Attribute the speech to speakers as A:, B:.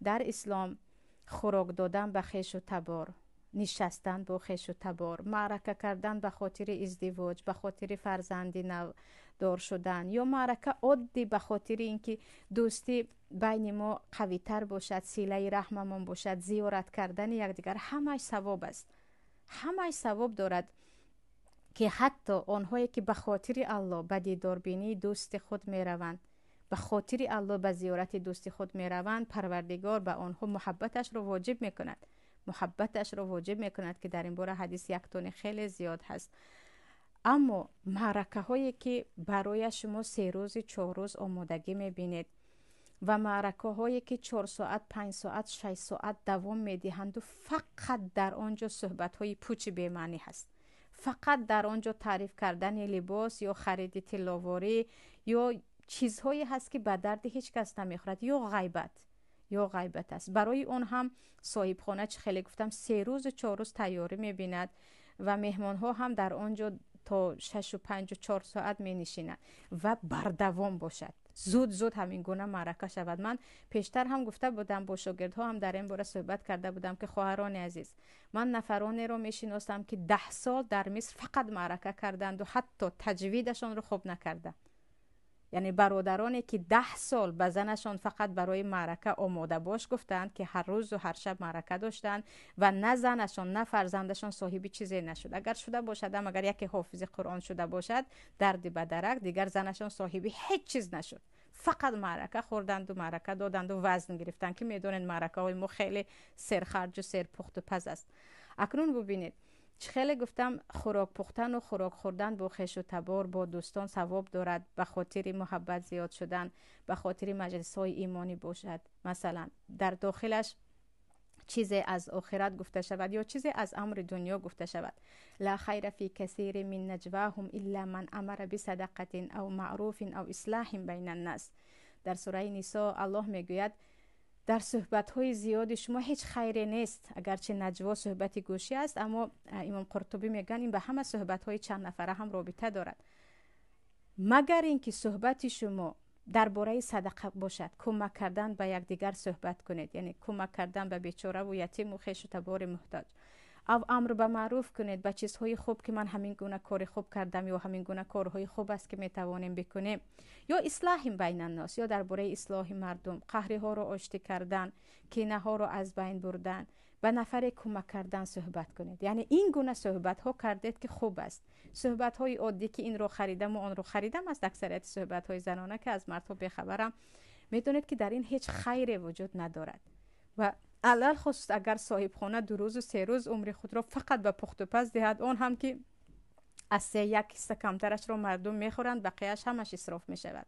A: Дар ислом хӯрок додан ба хешу табор, нишастан бо хешу табор, маърака кардан ба хотири издивоҷ, ба хотири фарзанди навдор шудан ё маърака оддӣ ба хотири ин ки дӯстӣ байни мо қавитар бошад, силаи раҳмамон бошад, зиёрат кардани якдигар, ҳамааш савоб аст, ҳамааш савоб дорад, ки ҳатто онҳое ки ба хотири Аллоҳ ба дидорбинии дӯсти худ мераванд, ба хотири Аллоҳ ба зиёрати дӯсти худ мераванд, Парвардигор ба онҳо муҳаббаташро воҷиб мекунад, муҳаббаташро воҷиб мекунад, ки дар ин бора ҳадис яктони хеле зиёд ҳаст. Аммо маъракаҳое ки барои шумо 3 рӯзи 4 рӯз омодагӣ мебинед ва маъракаҳое ки 4 соат, 5 соат, 6 соат давом медиҳанду фақат дар он ҷо суҳбатҳои пучи бемаънӣ ҳаст, фақат дар он ҷо таъриф кардани либос ё хариди тилловорӣ ё чизҳое ҳаст ки ба дарди ҳеҷ кас намехӯрад, ё ғайбат, ё ғайбат аст. Барои он ҳам соҳибхона, чӣ хеле гуфтам, 3 рӯзу 4 рӯз тайёрӣ мебинад ва меҳмонҳо ҳам дар он ҷо то 6 5 4 соат менишинанд ва бардавом бошад. Зуд зуд ҳамин гуна маърака шавад. Ман пештар ҳам гуфта будам, бо шогирдҳо ҳам дар ин бора суҳбат карда будам, ки хоҳарони азиз, ман нафаронеро мешиносам, ки 10 сол дар Миср фақат маърака карданду ҳатто таҷвидашонро хуб накарданд. Яъне бародароне ки 10 сол ба занашон фақат барои маърака омода бош гуфтанд, ки ҳар рӯзу ҳар шаб маърака доштанд ва на занашон, на фарзандашон соҳиби чизе нашуд. Агар шуда бошадам, агар яке ҳофизи Қуръон шуда бошад, дарди ба дарак, дигар занашон соҳиби ҳеҷ чиз нашуд. Фақат маърака хӯрданду маърака доданду вазн гирифтанд, ки медонед маъракаҳои мо хеле серхарҷу серпухту паз аст. Акнун бубинед, чӣ хеле гуфтам, хӯрок пухтану хӯрок хӯрдан бо хешу табор, бо дӯстон савоб дорад, ба хотири муҳаббат зиёд шудан, ба хотири маҷлисҳои имонӣ бошад. Масалан, дар дохилаш чизе аз охират гуфта шавад ё чизе аз амри дунё гуфта шавад. Ла хайра фи касири мин наҷваҳум илла ман амара бисадақатин ав маъруфин ав ислаҳин байна ннас. Дар сураи Нисо Аллоҳ мегӯяд: дар суҳбатҳои зиёди шумо ҳеҷ хайре нест. Агарчи наҷво суҳбати гӯшӣ аст, аммо имом Қуртубӣ мегӯянд, ин ба ҳама суҳбатҳои чанд нафара ҳам робита дорад, магар ин ки суҳбати шумо дар бораи садақа бошад, кӯмак кардан ба якдигар суҳбат кунед, яъне кӯмак кардан ба бечораву ятиму хешу табори муҳтоҷ, ав амр ба маъруф кунед, ба чизҳои хуб, ки ман ҳамин гуна кори хуб кардам ё ҳамин гуна корҳои хуб аст, ки метавонем бикунем, ё ислаҳи байнаннос, ё дар бораи ислоҳи мардум, қаҳриҳоро оштӣ кардан, кинаҳоро аз байн бурдан, ба нафаре кӯмак кардан суҳбат кунед. Яъне ин гуна суҳбатҳо кардед, ки хуб аст. Суҳбатҳои оддӣ, ки инро харидаму онро харидам аст, аксарияти суҳбатҳои занона, ки аз мардҳо бехабарам, медонед, ки дар ин ҳеҷ хайре вуҷуд надорад. Ва алалхусус агар соҳибхона 2 рӯзу 3 рӯз умри худро фақат ба пухтупаз диҳад, он ҳам ки аз 3 як ҳисса камтарашро мардум мехӯранд, бақияш ҳамаш исроф мешавад.